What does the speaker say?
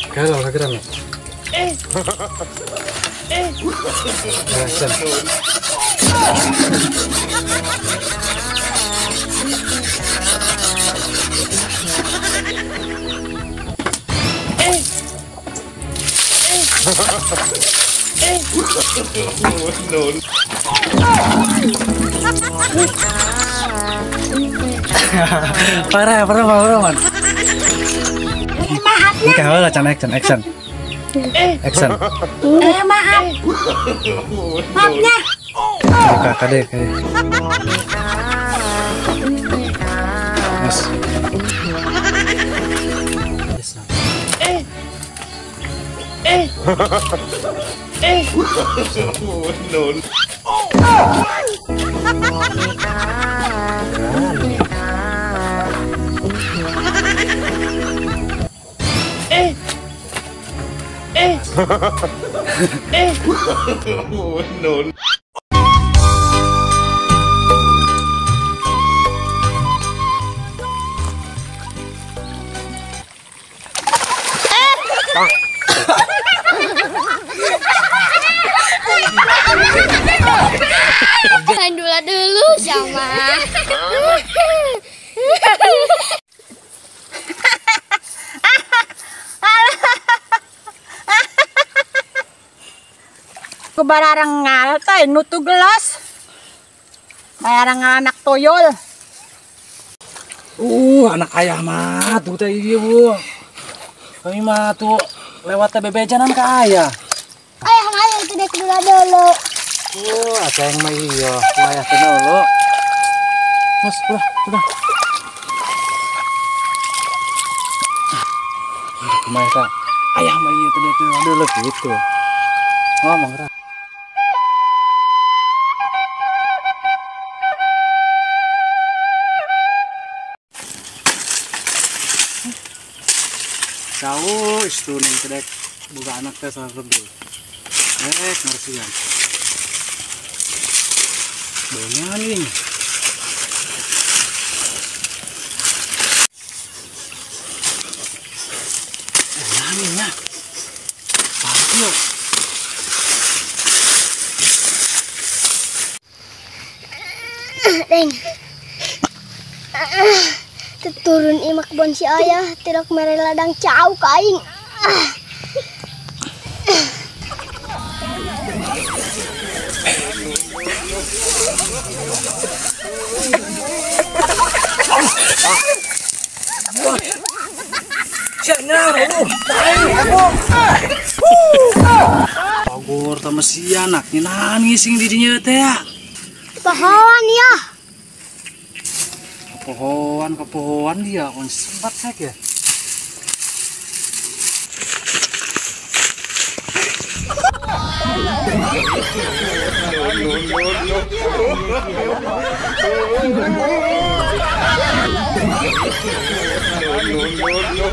Kalau kira nih. No. Parah, parah, parah, man. Maaf ya. Oke, lah, action, action. Action. Maaf. Maafnya. Buka kade, kade. Mas. No. No. Dulu dulu sama. Kubararengal teh nutu gelas. Bayarangal anak toyol. Anak ayah mah tuh teh ieu, Bu. Kami mah tuh lewat teh bebejanan ke ayah. Ayah mah itu dek dulu dulu. Ada yang mah iya, ayah teh dulu. Mas, udah, udah. Kumaha ka? Ayah mah iya teh dek dulu gitu. Ngomong ra. Jauh itu nih kedek buka anak teh salah rebul. Rek ngersian. Baunya nih. Baunya nih. Parah. Deng. Turun imak kebon si ayah tidak mere ladang cau ka aing. Pogor sama si anak nangis sing di dinya teh ya. Pohon ya. Kepohoan, kepohoan dia, kon sempat sek ya. No.